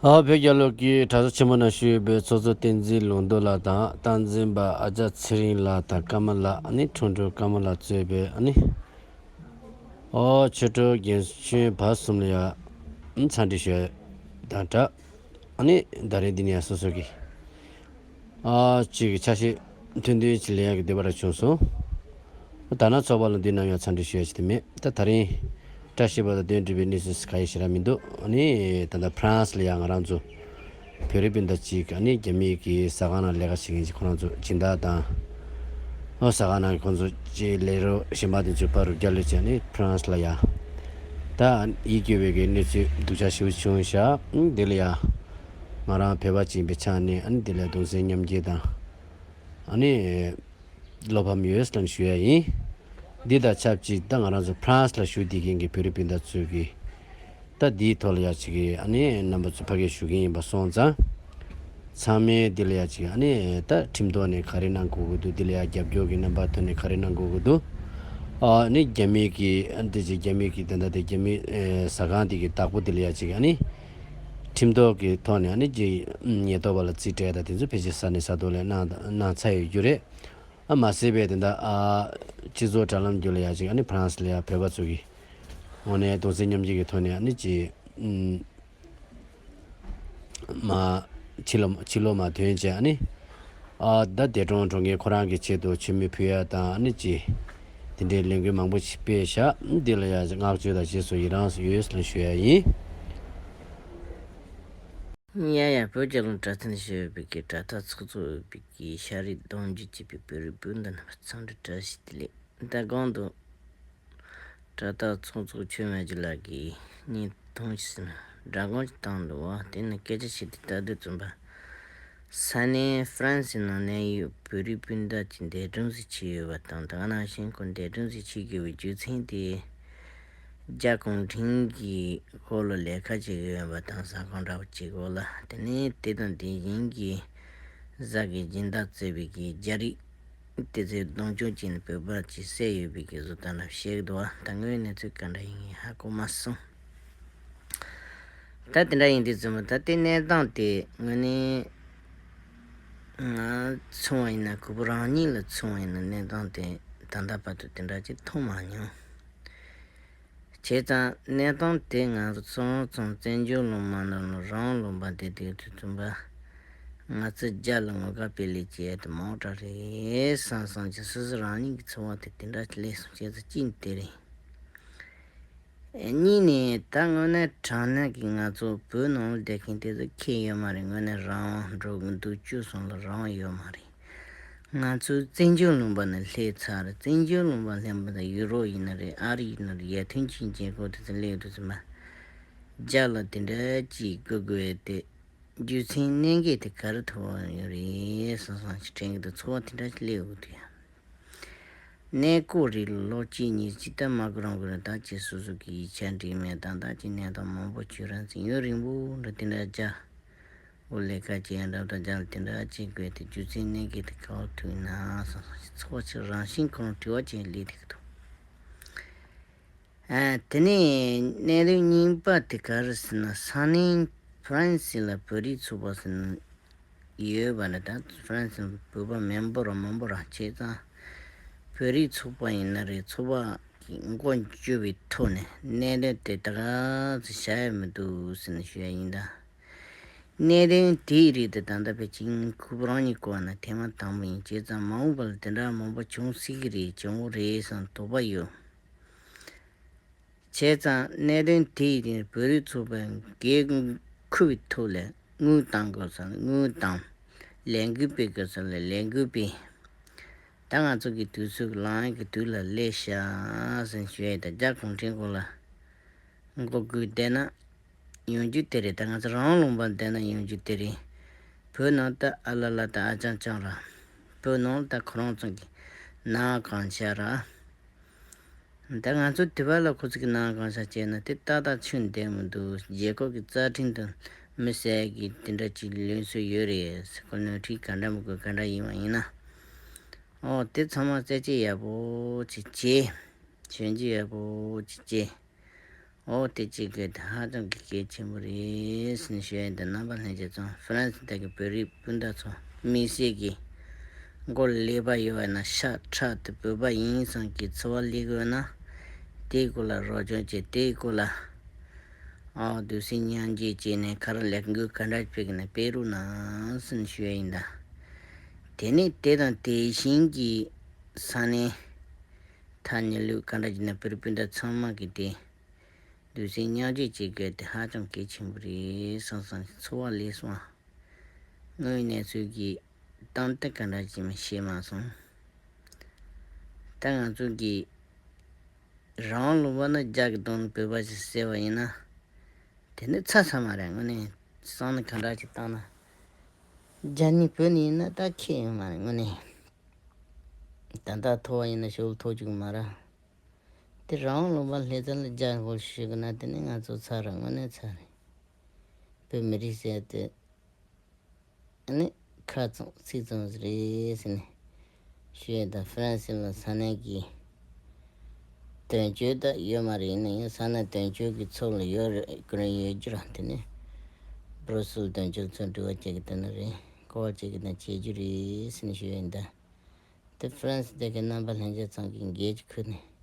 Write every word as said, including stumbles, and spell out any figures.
ཨ། བོད་རྒྱལ་ལོ་གི་གྲྭ་ས་ཆེན་མོ་ནང་བཞུགས་པའི་ཚོགས་གཙོ་བསྟན་འཛིན་ལུང་རྟོགས་ལགས་དང་། སྟངས་འཛིན་པ་ཨ་ཅག་ཚེ་རིང་ལགས་དང་། ཀརྨ་ལགས། ཨ་ནི་ཁྲུང་ཁྲུང་ཀརྨ་ལགས་གཙོས་པའི། ཨ་ནི། ཨོ། ཆོས་གྲོགས་རྒན་གཞོན་བར་གསུམ་ལ་ཡང་འཚམས་འདྲི་ཞུ་ཡ་དང་སྦྲགས། ཨ་ནི་ད་རེས་འདི་ནས་ཡང་སོ་སོ་གི། ཨ། ཅིག་གི་ཆ་ཤས་ཐུང་ཐུང་ཅིག་ལེན་ཡག་གི་འདོད་པ་རང་བྱུང་སོང་། ད་ནང་ཚོགས་པ་ལ་འདི་ནང་ཡང་འཚམས་འདྲི་ཞུ་ཡ་ཅིག་དེ་མེད། ད་ད་རིང་བཀྲ་ཤིས་པ་དང་དོན་འགྲུབ་པའི་གནས་ཚུལ་ག་ཡེ་ཞིག་རག་མི་འདུག་ཨ་ནི་ད་ལྟ་ཕ་རན་སི་ལ་ཡང་ང་རང་ཚོ་བོད་རིགས་སྤུན་ཟླ་གཅིག་ཨ་ནི་རྒྱ་མི་གི་ཟ་ཁང་ནང་ལས་ཀ་བྱེད་མཁན་གཅིག་ཁོ་རང་ཚོ་སྦྱིན་བདག་དང་། ཨོ། ཟ་ཁང་ནང་གི་ཁོང་ཚོ་གཅིག་ལས་རོགས་གཞན་པ་དེ་ཚོ་ཕར་རུ་རྒྱ་ལོས་བྱས་ནས་ཕ་རན་སི་ལ་ཡ། ད་ཡིད་སྐྱོ་བའི་གི་གནས་ཚུལ་སྡུག་ཅག་ཞེ་པོ་བྱུང་ཤག་ཨང་། དེ་ལ་ཡ་ང་རང་བོད་པ་གཅིག་ཡིན་པའི་ཆ་ནས། ཨ་ནི་དེ་ལ་གདུང་སེམས་མཉམ་སྐྱེད་དང་། ཨ་ནི་བློ་ཕམ་ཡོད་ལབ་ཞུ་ཡ་ཡིན། འདི་དང་ཆབས་ཅིག་ད་ང་རང་ཚོ་ཕ་རན་སི་ལ་བཞུགས་བསྡད་མཁན་གྱི་བོད་རིགས་སྤུན་ཟླ་ཚོས་གི། ད་འདིའི་ཐོག་ལ་ཡ་ཅིག་གི། ཨ་ནི་རྣམ་པ་ཚོ་ཕ་གིར་བཞུགས་མཁན་ཡིན་པ་སོང་ཙང་། ཚང་མས་འདི་ལ་ཡ་ཅིག། ཨ་ནི་ད་ཁྲིམས་ཐོག་ནས་ག་རེ་གནང་དགོས་ཀྱི་འདུག་འདི་ལ་ཡ་རྒྱབ་སྐྱོར་གྱི་རྣམ་པ་ཐོག་ནས་ག་རེ་གནང་དགོས་ཀྱི་འདུག་ཨ་ནི་རྒྱ་མི་གི། ཨ། འདི་ཅིག་རྒྱ་མི་གི་ད་ལྟ་དེ་རྒྱ་མི། ཨེ། ཟ་ཁང་དེ་གི་བདག་པོ་དེ་ལ་ཡ་ཅིག། ཨ་ནི་ཁྲིམས་ཐོག་གི་ཐོག་ནས། ཨ་ནི་ཅིག་ཉེན་རྟོག་པ་ལ་རྩིས་སྤྲད་དང་དེ་ཚོ་ཕལ་ཆེར་ས་ནས་ས་ཐོག་ལ་གནང་གནང་ཚར་ཡོད་རྒྱུ་རེད། ཨ། མ་ཟད་པའི་དེ་འདྲ། ཨ། སྤྱི་ཚོགས་དྲ་ལམ་བརྒྱུད་ལ་ཡ་ཅིག། ཨ་ནི་ཕ་རན་སི་ལ་ཡ་བོད་པ་ཚོ་གི་ངོས་ནས་གདུང་སེམས་མཉམ་སྐྱེད་ཀྱི་ཐོག་ནས། ཨ་ནི་ཅིག། ཨུམ། མ། ཕྱི་ལོགས་ཕྱི་ལོགས་མ་ཐོན་བྱས། ཨ་ནི། ཨ། ད་འདས་གྲོངས་གྲོངས་མཁན་ཁོ་རང་གི་ཆེད་དུ་མཆོད་མེ་ཕུལ་ཡ་དང་། ཨ་ནི་ཅིག། དེ་འདྲའི་ལས་འགུལ་མང་པོ་ཞིག་སྤེལ་ཤག་འདི་ལ་ཡ་བསྔགས་བརྗོད་དང་རྗེས་སུ་ཡི་རང་ཡོད་ལ་ཞུ་ཡ་ཡིན། ཡ་ཡ། བོད་རྒྱལ་ལོ་གྲྭ་ཚང་ཞེས་པའི་གི་གྲྭ་ཐག་ཚོགས་གཙོ་འོས་པའི་གི་ཤ་རིགས་གདུང་རྒྱུད་ཅེས་པའི་བོད་རིགས་སྤུན་ཟླ་རྣམ་པ་ཚང་མར་བཀྲ་ཤིས་བདེ་ལེགས། ད་གོང་དུ་གྲྭ་ཐག་ཚོགས་གཙོ་ཆོས་སྨན་གྱི་ལགས་ཀྱིས་བརྙན་ཐུང་ཞིག་ཟིན་སྒྲ་འགོང་ཞིག་བཏང་འདུག་བ། དེ་ནི་སྐད་ཆ་བཤད་དེ་ལྟ་དུས་ཙམ་པ། ས་གནས་ཧྥ་རན་སིའི་ནང་གནས་ཡོད་བོད་རིགས་སྤུན་ཟླ་གཅིག་འདས་གྲོངས་སུ་ཕྱིན་ཡོད་པ་དང་། དེ་ག་ནང་བཞིན་ཁོ་འདས་གྲོངས་སུ་ཕྱིན་དགོས་པའི་རྒྱུ་མཚན་དེ། རྒྱ་གུང་ཁྲན་གྱི་འོག་ལ་ལས་ཀ་བྱེད་ཀྱི་ཡོད་པ་དང་། ཟ་ཁང་འདྲ་པོ་ཅིག་འོག་ལ། དེ་ནས་དེ་དང་དེ་བཞིན་གྱི་བཟའ་གི་སྦྱིན་བདག་གཙོས་པའི་གི་རྒྱ་རིགས་དེ་ཚོས་གདུང་མཆོད་ཅན་བོད་པ་ཅིག་བསད་ཡོད་པའི་གི་བཟོ་ལྟ་འདྲ་བཤད་ཀྱི་འདུག་བ། ད་དངོས་གནས་ཚུལ་ག་འདྲ་ཡིན་ཧ་གོ་མ་སོང་། ད་དེ་འདྲ་ཡིན་དུས་ཙམ་པ། ད་ལྟའི་གནས་སྟངས་དེ་དངོས་གནས་ང་མཚོན་པ་ཡིན་ན། ཁོ་བོ་རང་ཉིད་ལ་མཚོན་པ་ཡིན་ན། གནས་སྟངས་དེ་ད་ལྟ་བར་དུ་དེ་འདྲ་ཅིག་མཐོང་མ་མྱོང་། བྱས་ཙང་གནས་སྟངས་དེ་ང་ཚོ་ཚང་ཚང་བཙན་བྱོལ་ལུང་པ་ནང་ལ་རང་ལུང་པ་དེ་དེ་དུས་ཙམ་པ། ང་ཚོ་རྒྱ་ལ་ངོ་དགའ་སྤེལ་ལས་བྱེད་ཡ་དེ་མང་དྲགས་རེད་བསམ་བསམ་གྱི། སོ་སོ་རང་ཉིད་ཀྱི་ཚོར་བ་དེ་དེ་འདྲ་ཅིག་སླེབས་སོང་། བྱས་ཙང་གཅིག་ནི་དེ་རེད། གཉིས་ནས་ད་དངོས་གནས་དྲང་གནས་ཀྱི་ང་ཚོ་བོད་ནང་ལ་བསྡད་མཁན་དེ་ཚོ་ཁེ་ཡོད་མ་རེད། དངོས་གནས་རང་དབང་འགྲོ་གི་འདུག་སྤྱོད་བཟང་ལ་རང་དབང་ཡོད་མ་རེད། ང་ཚོ་བཙན་བྱོལ་ལུང་པ་ནས་སླེབས་ཚར་རེད། བཙན་བྱོལ་ལུང་པ་སླེབས་པ་དང་ཡུ་རོབ་ཡིན་ན་རེད། ཨ་རི་ཡིན་ན་རེད། ཡར་ཐོན་ཕྱིན་རྒྱལ་ཁབ་དེ་ཚོ་སླེབས་དུས་ཙམ་པ། རྒྱ་ལ་དེ་འདྲ་ཅིག་དགོས་དགོས་དེ། རྒྱུ་མཚན་གནད་འགག་དེ་ག་རེ་ཐུག་ཡོད་རེད་བསམ་བསམ་ཞིག་དྲན་གྱི་འདུག་ཚོར་བ་དེ་འདྲ་ཞིག་སླེབས་ཡོད་འདུག་ཡ། གནས་སྐོར་རེ་ལོ་གཅིག་གཉིས་ཅིག་ད་མ་གོ་རང་གོ་རང་ད་ཅིག་སོ་སོ་གི་ཡིག་ཆ་འགྲིག་མེད་དང་། ད་ཅིག་གནས་སྟངས་མང་པོ་བྱུང་རང་ཚིག་ཡུན་རིང་པོ་འདྲ་དེ་འདྲ་རྒྱ་འོ་ལས་ཀ་བྱེད་ཡ་འདྲ་ད་རྒྱ་ལ་དེ་འདྲ་བྱེད་དགོས་དེ། རྒྱུ་མཚན་གནད་འགག་དེ་ག་པར་ཐུག་ཡིན་ན་བསམ་བསམ་ཞིག་ཚོར་བ་ཅིག་རང་བཞིན་ཁོ་རང་དྲི་བ་ཅིག་སླེབས་བསྡད་ཀྱི་འདུག་ཨ། དེ་ནས་གནད་དོན་གཉིས་པ་དེ་ག་རེ་ཟེར་ན། ས་གནས་ཧྥ་རན་སི་ལ་བོད་རིགས་ཚོགས་པ་ཟེར་ན་ཡོད་པ་རེད། ད་ཧྥ་རན་སི་ལ་བོད་པ་མང་པོ་ར་མང་པོ་ར། བྱས་ཙང་བོད་རིགས་ཚོགས་པ་ཡིན་ན་རེད། ཚོགས་པ་གི་མགོ་འཇུས་པའི་ཐོག་ནས་གནད་དོན་དེ་ད་ག་ཚོད་བྱ་ཡ་མི་འདུག་ཟེར་ནས་ཞུ་ཡ་ཡིན་ད། གནད་དོན་དེའི་རིགས་དེ་ད་ལྟ་ཕལ་ཆེར་ཁོ་བོ་རང་ཉིད་གོ་བ་ན་ཐེངས་མ་དང་པོ་ཡིན། བྱས་ཙང་མ་འོངས་པ་ལ་དེ་འདྲ་མང་པོ་བྱུང་སྲིད་ཀྱི་རེད། བྱུང་རེད་བསམ་དོགས་པ་ཡོད། བྱས་ཙང་གནད་དོན་དེ་ཡི་རིང་བོད་རིགས་ཚོགས་པས་འགན་འཁུར་བའི་ཐོག་ལ་དངུལ་གཏོང་དགོས་ས་ལ་དངུལ་གཏོང་། ལས་འགུལ་སྤེལ་དགོས་ས་ལ་ལས་འགུལ་སྤེལ། ད་ང་ཚོ་གི་དུས་ཚོད་ལངས་ཡག་གི་དུས་ལ་སླེབས་ཤག་ཟེར་ཞུ་ཡ་ཡིན། ད་རྒྱ་གུང་ཁྲན་གོང་ལ་མགོ་སྒུར་བསྡད་ན་ཡོང་རྒྱུ་དེ་རེད། ད་ང་ཚོ་རང་ལུང་པར་བསྡད་ན་ཡོང་རྒྱུ་དེ་རེད། བོད་ནང་ད་ཨ་ལ་ལ་ད་ཨ་ཅང་ཅང་ར། བོད་ནང་ད་ཁོ་རང་ཚོ་གི་ནང་གང་ཤར་ར། ད་ང་ཚོ་དེ་བར་ལ་ཁོ་ཚོ་གི་ནང་གང་ཤར་བྱས་ན་དེ་ཏག་ཏག་ཆུན་བསྡད་མི་འདུག་རྒྱལ་ཁབ་ཀྱི་རྩ་ཁྲིམས་དང་མི་བསད་ཀྱི་དེ་འདྲ་ཅིག་ལུགས་སྲོལ་ཡོད་རེད་ཟེར། ཁོ་ནོར་འཁྲུལ་ག་འདྲ་མི་དགོས་ག་འདྲ་ཡིན་པ་ཡིན་ན། ཨོ་དེ་ཚང་མ་རྩད་གཅོད་ཡག་པོ་ཅིག་བྱས། ཞིབ་འཇུག་ཡག་པོ་ཅིག་བྱས། འོ་དེ་གཅིག་གི་དེ་ཧ་ཅང་གི་གལ་ཆེན་པོ་རེད་ཟེར་ནས་ཞུ་ཡ་ཡིན། ད་རྣམ་པ་ལྷན་རྒྱས་ཚོ་ཧྥ་རན་སི་དེ་གི་བོད་རིགས་སྤུན་ཟླ་ཚོ་དམིགས་བསལ་གྱི་མགོ་ཀླད་པ་ཡོད་པ་ན་ཤ་ཁྲག་དེ་བོད་པ་ཡིན་བསམ་གྱི་འཚོ་བ་ལས་དགོས་ན། དེའི་སྐོར་ལ་རོགས་སྐྱོར་བྱེད། དེའི་སྐོར་ལ་ཨོ་དུས་སེ་མཉམ་སྐྱེད་བྱས་ནས་ཁ་ར་ལས་འགུལ་ག་འདྲ་སྤེལ་གི་ན་སྤེལ་རོགས་གནང་ཟེར་ནས་ཞུ་ཡ་ཡིན། ད་དེ་ནས་དེ་དང་དེ་བཞིན་གྱི་ས་གནས་ཐ་སྙད་ལུགས་ག་འདྲ་བྱས་ན་བོད་རིགས་སྤུན་ཟླ་ཚང་མ་གི་དེ། དུས་སེ་མཉམ་སྐྱེད་བྱེད་དགོས་དེ་ཧ་ཅང་གལ་ཆེན་པོ་རེད་བསམ་བསམ་འཚོ་བ་ལས་སོང་། དངོས་གནས་ཚུལ་གྱི་གཏམ་དེ་ག་འདྲ་ཅིག་མི་ཤེས་མ་སོང་། ད་ང་ཚོ་གི་རང་ལུང་པ་ན་རྒྱ་གི་གདོང་བོད་པ་ཞིག་བསད་པ་ཡིན་ན། དེ་ནི་ཚ་ཚ་མ་རེད། དངོས་གནས་བསམ་ན་ག་འདྲ་ཅིག་བཏང་ན། རྒྱ་ནི་བོད་ནི་ཡིན་ན་ད་ཁྱད་ཡོད་མ་རེད་དངོས་གནས། ད་ལྟ་ཐོ་བ་ཡིན་ན་ཞོལ་ཐོ་བཅུག་མ་ར། དེ་རང་ལུང་པ་ལྷེ་ཙ་ལ་རྒྱ་འགོ་ཞུ་གི་ན་དེ་ནི་ང་ཚོ་ཚ་ར་དངོས་གནས་ཚ་རེད། བོད་མི་རིགས་ཟེར་དེ། ཨ་ནི་ཁ་ཙང་ཚིག་ཙང་ཟིག་རེད་ཟེར་ནས་ཞུས་ཡ་ད་ཧྥ་རན་སི་ལ་ས་གནས་ཀྱི་དོན་གཅོད་ད་ཡོད་མ་རེད། ཡིན་ན་ཡང་ས་གནས་དོན་གཅོད་ཀྱི་ཚབ་ལ་ཡོད་རེད། ཀུན་ཡོད་རྒྱུ་ར་དེ་ནས་བྷྲུ་སེལ་དོན་གཅོད་ཚོ་འབྲེལ་བ་བྱེད་ཀྱི་དེ་ནི་རེད། སྐོར་བ་བྱེད་ཀྱི་དང་བྱེད་རྒྱུ་རེད་ཟེར་ནས་ཞུས་ཡ་ཡིན། ད་དེ་ཧྥ་རན་སི་དེ་གའི་རྣམ་པ་ལྷན་རྒྱས་ཚང་གི་འགན་གྱི་ཁུར་ནས་